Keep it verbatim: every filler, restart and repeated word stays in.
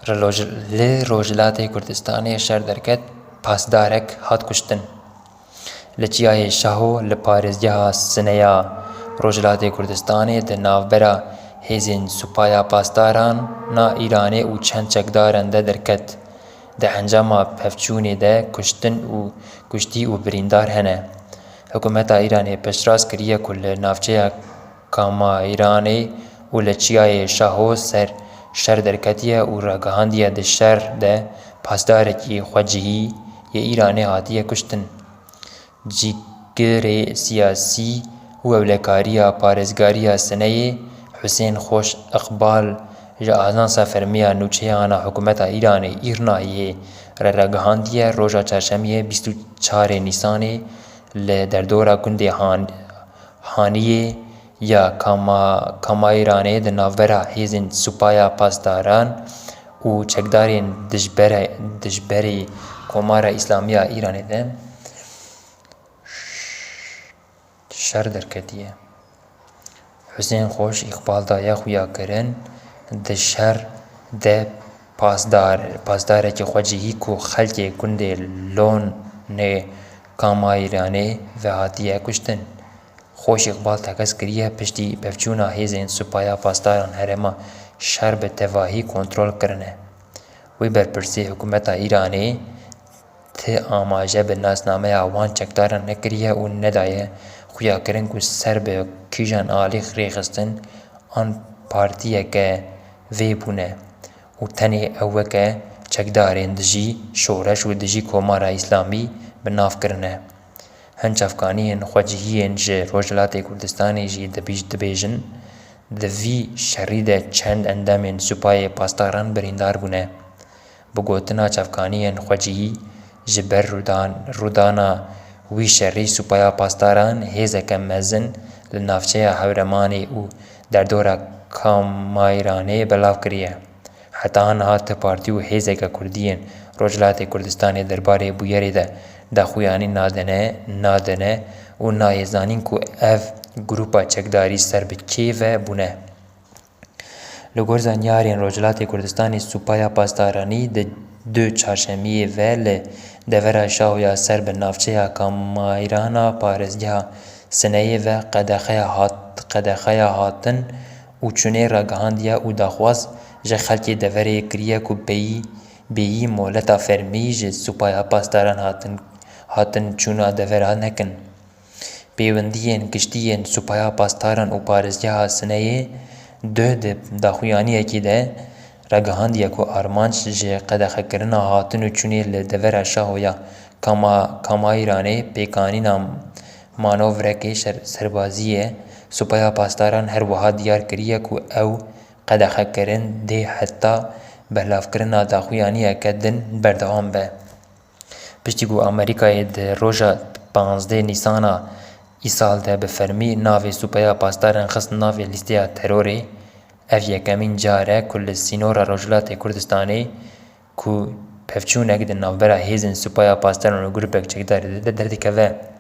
Li Roj-, li Rojhilatê Kurdistanê şer derket, pasdarek hat kuştin. Li Çiyayê Şaho li parêzgeha Sineya Rojhilatê Kurdistanê di navbera hêzên Supaya Pasdaran a Îranê û çend çekdaran de derket. Di encama pevçûnê de kuştin û kuştî û birîndar hene. Hikûmeta Îranê piştrast kiriye ku li navçeya Kamayranê û li Çiyayê Şaho ser şer derketiye û ragihandiye di şer de pasdarekî xwecihî yê Îranê hatiye kuştin. Cîgirê siyasî û ewlekariya parêzgariya Sineyê Husên Xoş Iqbal ji Ajansa Fermiya Nûçeyan a Hikûmeta Îranê, Îrnayê, re ragihandiye, roja çarşemiyê bîst û çarê Nîsanê li derdora gundê Han-, Haniyê ya Kama-, Kamayranê di navbera hêzên Supaya Pasdaran û çekdarên dijbere-, dijberê Komara Îslamî ya Îranê de şer derketiye. Husên Xoş Îqbal daye xuyakirin, di şer de pasdar, pasdarekî xwecihî ku xelkê gundê Lonê Kamayranê ve hatiye kuştin. Xoş Îqbal tekez kiriye piştî pevçûna hêzên Supaya Pasdaran herêma şer bi tevahî kontrol kirine. Wê berpirsê hikûmeta Îranê ti amaje bi nasnameya wan çekdaran nekiriye û nedaye xuyakirin ku ser bi kîjan alî rêxistin an partiyeke vê bûne û tenê ew weke çekdarên dijî şoreş û dijî Komara Îslamî bi nav kirine. Hin çavkaniyên xwecihiyên ji Rojhilatê Kurdistanê jî dibîj-, dibêjin, di vî şerî de çend endamên Supayê Pasdaran birîndar bûne. Bi gotina çavkaniyên xwecihî, ji ber rûdan-, rûdana wî şerî Supaya Pasdaran hêzeke mezin li navçeya Hewremanê û derdora Kamayranê belav kiriye. Heta niha ti partî û hêzeke kurdî yên Rojhilatê Kurdistanê derbarê bûyerê de daxuyanî nadine, nadine û nayê zanîn ku ev grûpa çekdarî ser bi kê ve bûne. Li gor zanyarên Rojhilatê Kurdistanê, Supaya Pasdaranî di du çarşemiyê ve li devera Şahoya ser bi navçeya Kamayrana parêzgeha Sineyê ve qedexeya hat-, qedexeya hatin û çûnê ragihandiye û daxwaz ji xelkê deverê kiriye ku bêyî, bêyî mohleta fermî ji Supaya Pasdaran hatin, hatin çûna devera nekin. Pêwendiyên giştî yên Supaya Pasdaran û parêzgeha Sineyê duh di daxuyaniyekî de ragihandiye ku armanc ji qedexekirina hatin û çûnê li devera Şahoya Kama-, Kamayranê pêkanîna manovrekê şer-, serbazî ye. Supaya Pasdaran her wiha diyar kiriye ku ew qedexekirin dê heta belavkirina daxuyaniyeke din berdewam be. Piştî ku Amerîkayê di roja panzdeh Nîsana îsal de bi fermî navê Supaya Pasdaran xist navê lîsteya terorê, ev yekemîn car e ku li sînora Rojhilatê Kurdistanê ku pevçûnek di navbera hêzên Supaya Pasdaran û grûpek çekdarê de derdikeve.